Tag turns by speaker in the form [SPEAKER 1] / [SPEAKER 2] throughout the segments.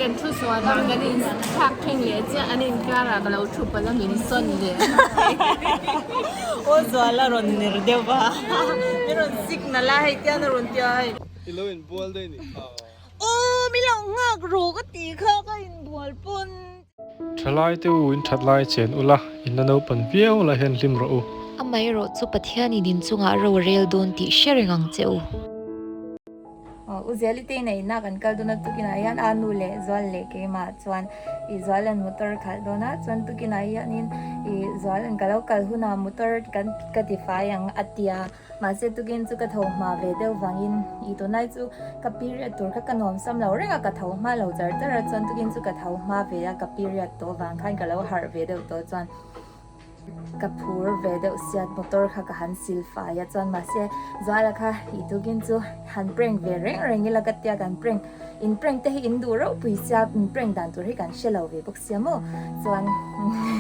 [SPEAKER 1] kan thu sual a, kan in thlak thleng leh chiah an inkarah ka lo thu palh a min sawn leh.
[SPEAKER 2] Aw zual a rawn ner deuh va, min rawn signal a hei tian a rawn ti a hei.
[SPEAKER 3] I lo inbual daih nih kha.
[SPEAKER 2] Aw mi lo nghak rawh ka tih kha ka inbual pawn.
[SPEAKER 4] Thalai te u in that lai chen ula, in la naupan viau lai hian hlim rawh u.
[SPEAKER 5] Amaherawh chu Pathianin in chungah ro a rel dawn tih hre reng ang che u.
[SPEAKER 6] U Zeli te in eina kan kal dawn a tukinah hian a nu leh Zual leh keimah chuan i Zuala'n motor a khalh dawn a chuan tukinah hianin i Zuala'n ka lo kal hunah motor kan ka ti fai ang a ti a mahse tukin chu ka tho hma ve deuh vangin i tunlai chu ka period tur kha ka nuam sam lo reng a ka tho hma lo char char a chuan tukin chu ka tho hma ve a ka period tawh vang khan ka lo harh ve deuh tawh chuan. Ka phur ve deuh siat motor kha ka han sil fai a chuan mahse Zuala kha i tukin chu han prank ve reng reng ila ka tia kan prank in prank te hi in duh reuh pui sia in prank dan tur hi kan hre lo ve bawk sia maw chuan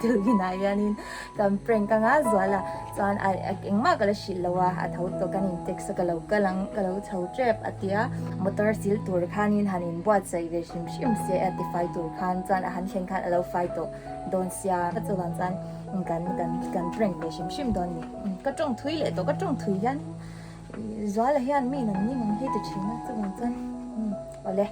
[SPEAKER 6] tukin ah hianin kan prank anga Zuala chuan a engmah ka la hrilh lo a a tho tawh kan in text a ka lo kal ang ka lo chho tep a tia motor sil tur khanin han in buatsaih ve hrim hrim se a tifai tur khan chuan a han thlen khan a lo fai tawh. Dawn sia ka chuvang chuan kan kan kan prank ve hrim hrim dawn ni ka tawng thui leh tawh ka tawng thui hian Zuala hian mi nang ni mang hi ti thin a chuvang chuan awle.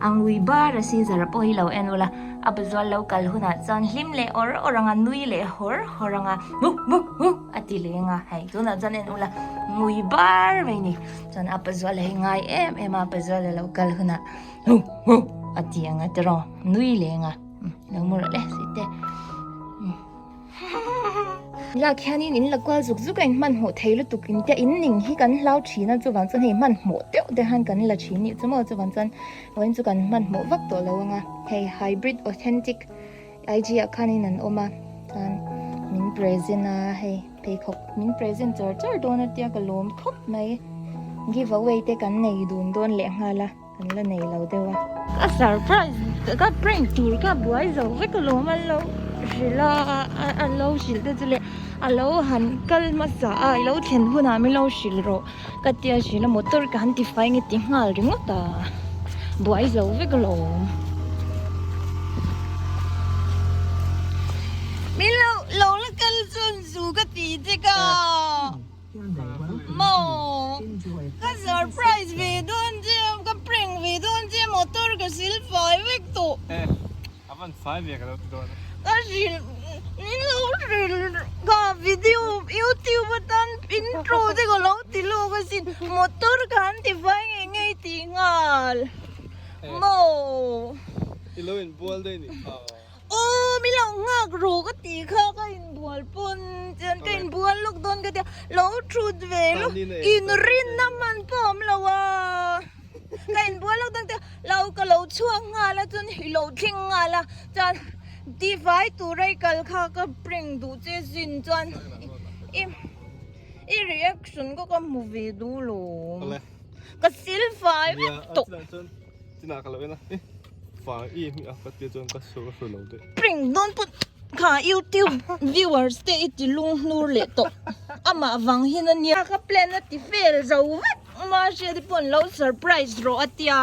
[SPEAKER 7] Angui bar a Caesar pawh hi lo en ula a pazual lo kal hunah chuan hlim leh awr awr anga nui leh hawr hawr anga hu hu hu a ti leng a hei tunah chuan en ula ngui bar mai ni chuan a pazual hi ngai em em a pazual a lo kal hunah. Hu hu a ti ang a tiraw nui leng a lo mu rawh le si te lak hianin in la kual zuk zuk a in hmanhmawh thei lutuk in tia in ning hi kan hlau thin a chuvang chuan hei hmanhmawh deuh te han kan la thin nih chu maw chuvang chuan vawiin chu kan hmanhmawh vak tawh lo ang a hei hybrid authentic IG ah khanin an awm a chuan min present a hei pheikhawk min present char char dawn a tia ka lawm khawp mai give away te kan nei dun dawn leh nghal a. Kan la nei lo deuh a.
[SPEAKER 2] Ka surprise ka prank tur ka buai zo vek alawm an lo hrilh a an lo hrilh te chu leh a lo han kal hmasa a i lo thlen hunah min lo hrilh rawh ka tia hrilh a motor ka han ti fai nge ti nghal ringawt a buai zo vek alawm. Min lo lo la kal chuan zu ka ti che ka. Maw ka surprise ve dawn che ka prank ve dawn che motor ka sil fai vek tawh.
[SPEAKER 3] Eh a van fai ve ka lo ti dawn a.
[SPEAKER 2] Ka hrilh min lo hrilh ka video youtube atan intro te ka lo ti lawk asin motor ka han ti fai ngei ngei tih nghal maw.
[SPEAKER 3] I lo inbual daih nih kha.
[SPEAKER 2] Aw mi lo nghak rawh ka tih kha ka inbual pawn chuan ka inbual lawk dawn ka tia lo thut ve lo inrinna hman pawh awm lo a ka inbual lawk dawn ka tia lo ka lo chhuak nghal a chuan i lo thleng nghal a chuan tifai tura i kal kha ka prank duh che sin chuan i i reaction kha ka hmu ve duh lo ka sil fai vek tawh. Prank dawn pawh kha youtube viewers te i ti lung hnur leh tawh amah vang hian a nia ka plan a ti fel zo vek mahse te pawh an lo surprise rawh a tia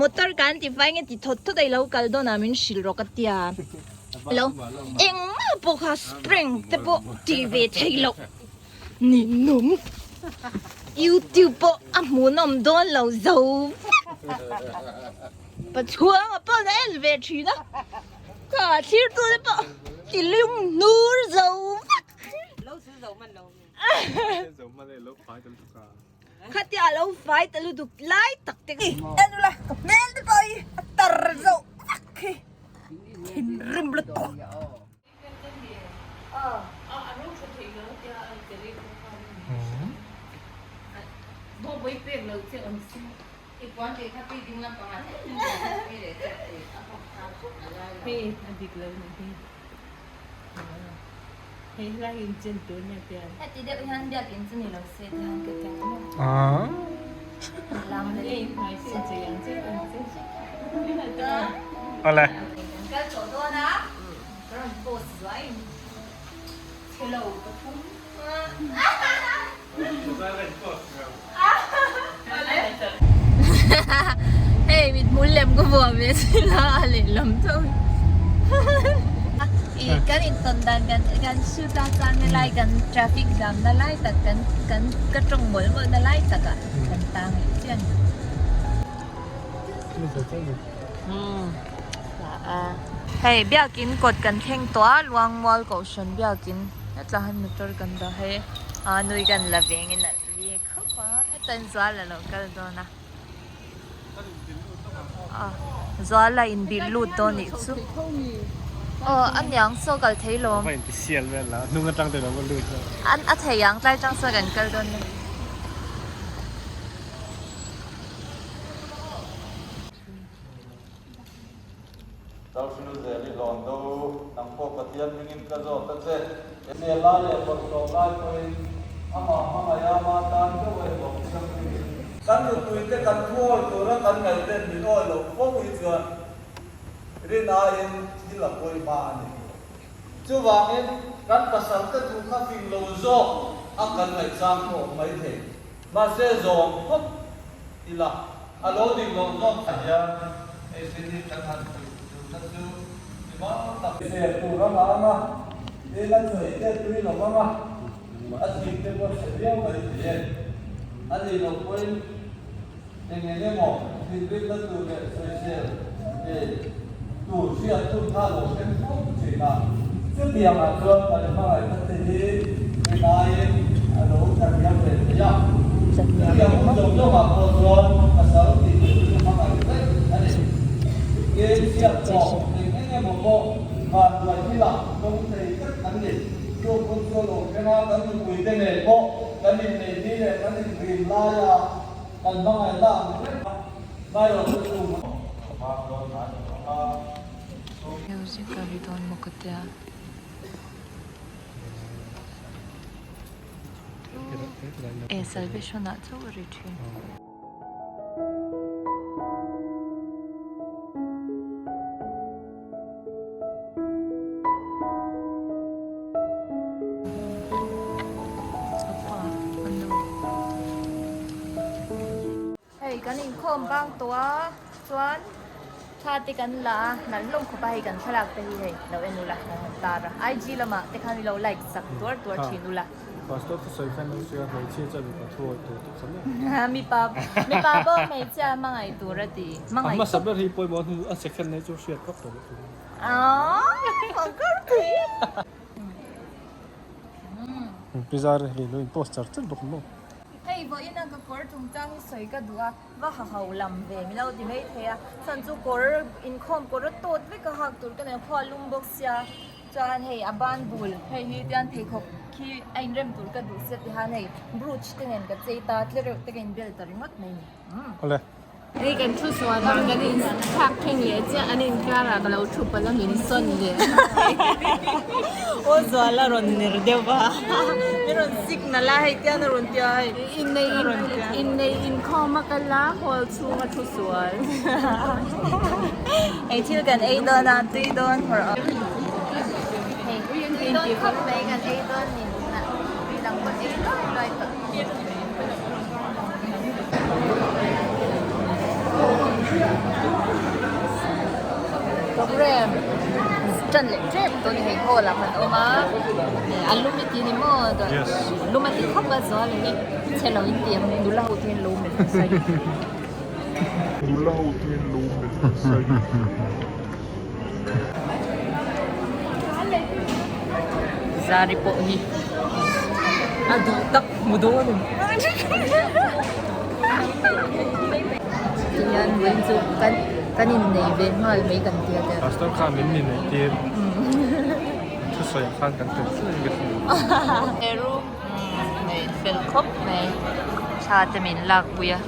[SPEAKER 2] motor kan ti fai nge ti thawt thawt a i lo kal dawn ah min hrilh rawh ka tia lo engmah pawh kha prank te pawh ti ve thei loh. Ninawm YouTube pawh a hmuhnawm dawn lo zo vek. Pachuanga pawh a en ve thin a, ka thlir tu te pawh ti lung hnur zo vek. Khatia a lo fai ta lutuk lai tak te khi. En ula ka hmel te pawh hi a tar zo vek khi thinrim lutuk.
[SPEAKER 6] Heti deuh hian biakinn chu ni lo se ti han ka ti ang maw? Lam leh
[SPEAKER 4] Awle.
[SPEAKER 6] Kan kal tawh dawn a, ka rawn post zuai in chhe lo ka thum.
[SPEAKER 1] Hei mit.
[SPEAKER 6] Hmul lem ka vuah ve sila a lehlam chauh hi. I kan intawn dan kan kan shoot a chuan helai kan traffic jam na lai tak kan kan ka tawng mawlh mawlh na lai takah kan tang leh chian. Hei biakin kawt kan thleng tawh a Luangmual Kohhran biakin hetah hian motor kan dah hei a nui kan la vengin a ri khawp a heta in zual a lo kal dawn a zual a inbilh lut dawn nih chu aw a niang saw kal thei lawm a thei ang tlai tang saw kan kal dawn a ni.
[SPEAKER 8] Chauhriu zel i hlawn do u, nang pawh Pathian hmingin ka zawt a che. Zia lai leh bawlhhlawh lai pawhin amah hmangaih a ma tan deuh a inbawk thianghlim in. Kan nupuite kan thuawi tura kan ngaihten min awi loh fo hi chuan rin aiin thil a pawi hma a ni. Chuvangin kan pasalte thu kha fing lo zawk a kan ngaihchang pawh awm mai thei. Mahse zawm phawt ila a lo dik loh zawk ah hian hei sin hi kan han tih duhna chu ni mal tak. Zel tur a ngah anga, tin a chawi te tui lo anga, a thik te pawh chhe viau mai thei e. A nih loh pawhin eng eng emaw thinrimna tur leh sawisel ve tur hriat hun kha a lo thleng fo thin a. Chutiangah chuan kan hmangaihna te hi rinaiin a lo tlahniam ve thei a. Chutiang hun zawng zawngah pawh chuan pasal tih tur chu hmangaih daih a ni. Tin, chhiat tawh eng eng emaw pawh vanduai thilah tawng thei vek an ni. Chung hun chu a lo thleng a, kan nupuite ngei pawh kan inneih ni leh kan inrin laia kan hmangaihna ang reng a, hmairawh chu chung vang dawn a ni ang a.
[SPEAKER 6] Music a ri dawn maw ka tia. E salvation ah chauh a ri thin. Hei kan inkhawm bang tawh a chuan thla te kan la a nalh hlawm khawp a hei kan thlalak te hi hei lo en ula kan han tar a IG lamah te khan ilo like sak tuar tuar thin ula.
[SPEAKER 4] Pastor thusawi khan lo sawi a hmeichhia chuan mipa thu awi tur tih kha maw.
[SPEAKER 6] Mipa mipa pawh hmeichhia hmangaih tur a ti hmangaih.
[SPEAKER 4] A hmasa ber hi pawimawh hnu a second na hi chu hriat vak tawh loh tur.
[SPEAKER 6] Aww kar thei.
[SPEAKER 4] Pizza hi lo in post char char bawk maw.
[SPEAKER 6] Hei vawiin a ka kawr chungchang hi sawi ka duh a, va ha ho lam ve min lo ti mai thei a, chhan chu kawr inkhawm kawr a tawt vek a hak tur ka nei a, khua lum bawk sia chuan hei a ban bul hei hi tian pheikhawk khi a inrem tur ka duh sia tihan hei brooch te nen ka chei ta tlereuh te ka inbel ta ringawt mai ni.
[SPEAKER 4] Awle.
[SPEAKER 1] Hei kan thu sual a, kan in thlak thleng leh chiah an inkar ah ka lo thu palh a min sawn leh.
[SPEAKER 2] Aw zual a rawn ner deuh va, min rawn signal a hei tian a rawn tia hei.
[SPEAKER 1] Innei innei inkhawm a kal a hall chhung a thu sual.
[SPEAKER 6] Hei thil kan ei dawn a tui dawn hawrh awm. Hei tui dawn khawp mai kan ei dawn ni tui dang pawh ei luai luai tawh. Program tan leh tep tawh ni hei hall ah kan awm a a lum i ti ni maw lum a ti khawp a zual a hi chhe lo in ti ang nula ho te hian lo melh nasa hi.
[SPEAKER 9] Nula ho te hian lo melh nasa hi.
[SPEAKER 2] Zari pawh hi a duh tak hmu dawn em.
[SPEAKER 6] Tihian vawiin chu kan kan innei ve nghal mai kan tia te.
[SPEAKER 4] Pastor kha min ni neih tir thusawi ah khan kan tel chiah in ka hria.
[SPEAKER 6] He room nei fel khawp mai thla te min lak pui a.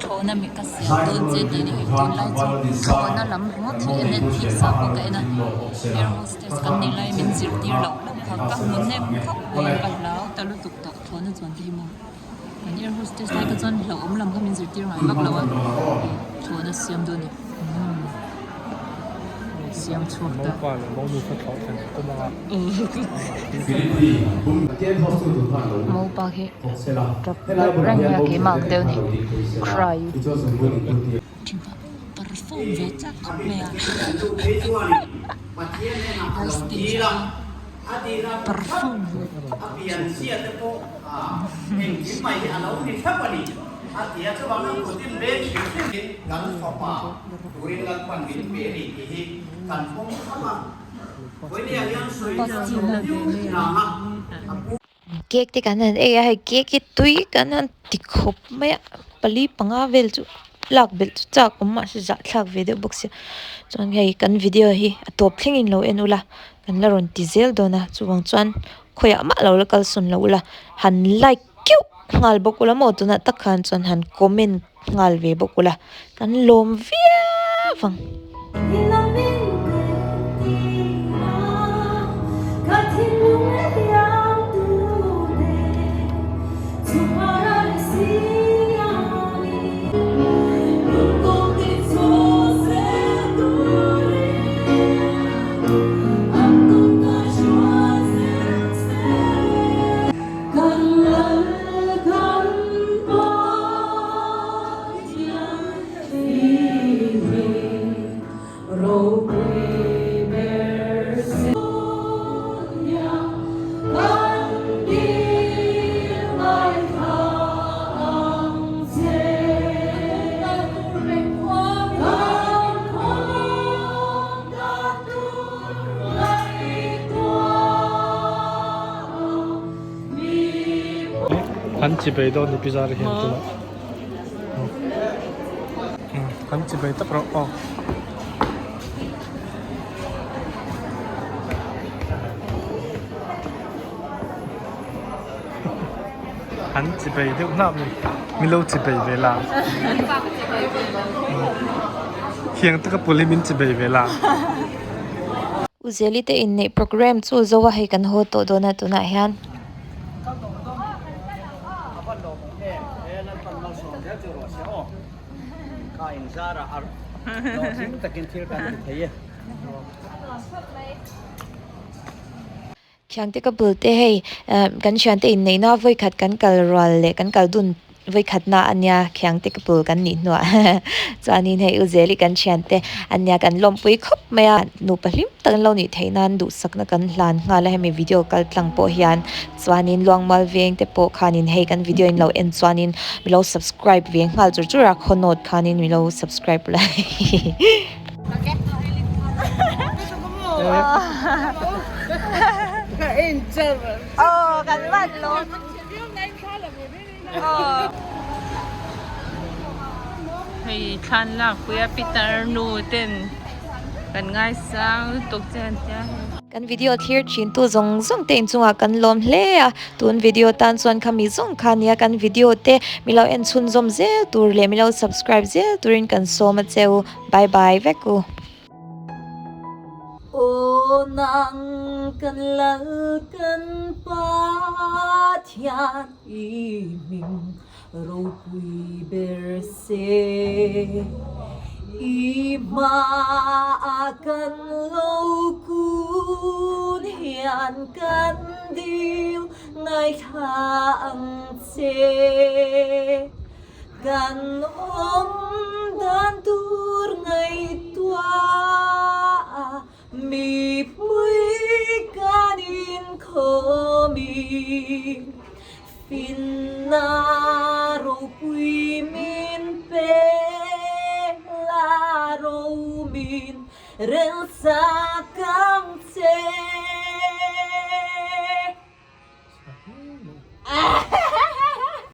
[SPEAKER 6] Thlawhna mi ka siam dawn che tih ni tunlai chu thlawhna lam ringawt hi en Netflix ah pawh ka en a air hostess kan nih lai min zirtir loh loh kha ka hmu hnem khawp mai ka hlau ta lutuk tawh thlawhna chuan te hi maw kan air hostess lai kha chuan hlauhawm lam kha min zirtir ngai vak lo a thlawhna siam dawn a ni umm siam chhuak ta.
[SPEAKER 4] Mopa leh monu kha thlawh thlen an tum ang a.
[SPEAKER 6] Mopa khi tap deuh reng mai a keimah ang deuh a ni cry.
[SPEAKER 2] perform ve chak khawp mai a vai stage ah hian perform ve
[SPEAKER 5] Cake te kan han ei a hei cake hi tui kan han ti khawp mai a pali panga vel chu lak belh chu chak awm mahse zahthlak ve deuh bawk sia chuan hei kan video hi a tawp thlengin lo en ula kan la rawn ti zel dawn a chuvang chuan khawiah mah lo la kalsawn lo ula han like keuh nghal bawk ula maw tunah tak khan chuan han comment nghal ve bawk ula kan lawm viau ang.
[SPEAKER 4] An chi bei dawn ni pizza te hian tunah an chi bei tawp rawh aw. An chi bei deuh hnap ni milo chi bei ve la thiang taka pul hi min chi bei ve la.
[SPEAKER 5] Uzeli te inneih programme chu zo a hei kan haw tawh dawn a tunah hian. Thiangte ka bul te hei kan thiante inneihna vawikhat kan kal rual leh kan kal dun vawikhatna a nia khiangte ka bul kan nih hnuah chuanin hei u Zeli kan thiante a nia kan lawmpui khawp mai a nupa hlim tak an lo nih theih nan duhsakna kan hlan nghal a hemi video kal tlang pawh hian chuanin Luangmual veng te pawh khanin hei kan video in lo en chuanin mi lo subscribe ve nghal chur chur a khaw note khanin mi lo subscribe la.
[SPEAKER 1] Hei thlan lak pui a pitar nu ten kan ngaisang lutuk che an tia hei.
[SPEAKER 5] Kan video thlir thin tu zawng zawng te inchungah kan lawm hle a, tun video tan chuan khami zawng kha nia kan video te milo en chhunzawm zel tur leh milo subscribe zel turin kan sawm a che u, bye bye vek u.
[SPEAKER 2] Aw nang kan lal kan Pathian i hming ropui ber se. I hmaah kan lo kun hian kan dil ngaithla ang che. Kan awm dan tur ngaihtuah a mipui kan inkhawm in finna ropui min pe la ro min rel sak.